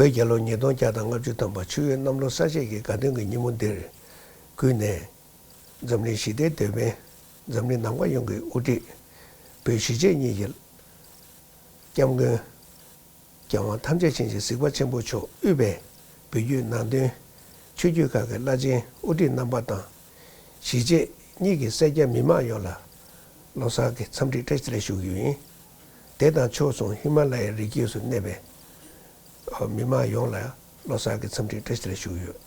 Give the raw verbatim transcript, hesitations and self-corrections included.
བོད་རྒྱལ་ལོ་ཉིས་སྟོང་བརྒྱ་དང་ལྔ་བཅུ་ཐམ་པ་ཆུ་ཡོས་གནམ་ལོ་གསར་བཞད་ཀྱི་དགའ་སྟོན་གྱི་ཉིན་མོ་འདིར་གུས་ནས། འཛམ་གླིང་ཞི་བདེའི་དེད་དཔོན། འཛམ་གླིང་ནམ་མཁའ་ཡོངས་ཀྱི་དབུ་ཁྲིད། བོད་གཞིས་བྱེས་གཉིས་ཀྱི་སྐྱབས་མགོན། རྒྱལ་དབང་ཐམས་ཅད་མཁྱེན་ཅིང་གཟིགས་པ་ཆེན་པོ་མཆོག་དབུས་པའི་བོད་བརྒྱུད་ནང་བསྟན་ཆོས་བརྒྱུད་ཁག་གི་བླ་ཆེན་དབུ་ཁྲིད་རྣམ་པ་དང་། གཞིས་བྱེས་གཉིས་ཀྱི་སེར་སྐྱ་མི་མང་ཡོངས་ལ་ལོ་གསར་གྱི་འཚམས་འདྲི་བཀྲ་ཤིས་བདེ་ལེགས་ཞུ་རྒྱུ་ཡིན། དེ་དང་ཕྱོགས་མཚུངས་ཧི་མ་ལ་ཡའི་རི་རྒྱུད་སུ་གནས་པའི་མི་མང་ཡོངས་ལ་ལོ་གསར་གྱི་འཚམས་འདྲི་བཀྲ་ཤིས་བདེ་ལེགས་ཞུ་གི་ཡོད།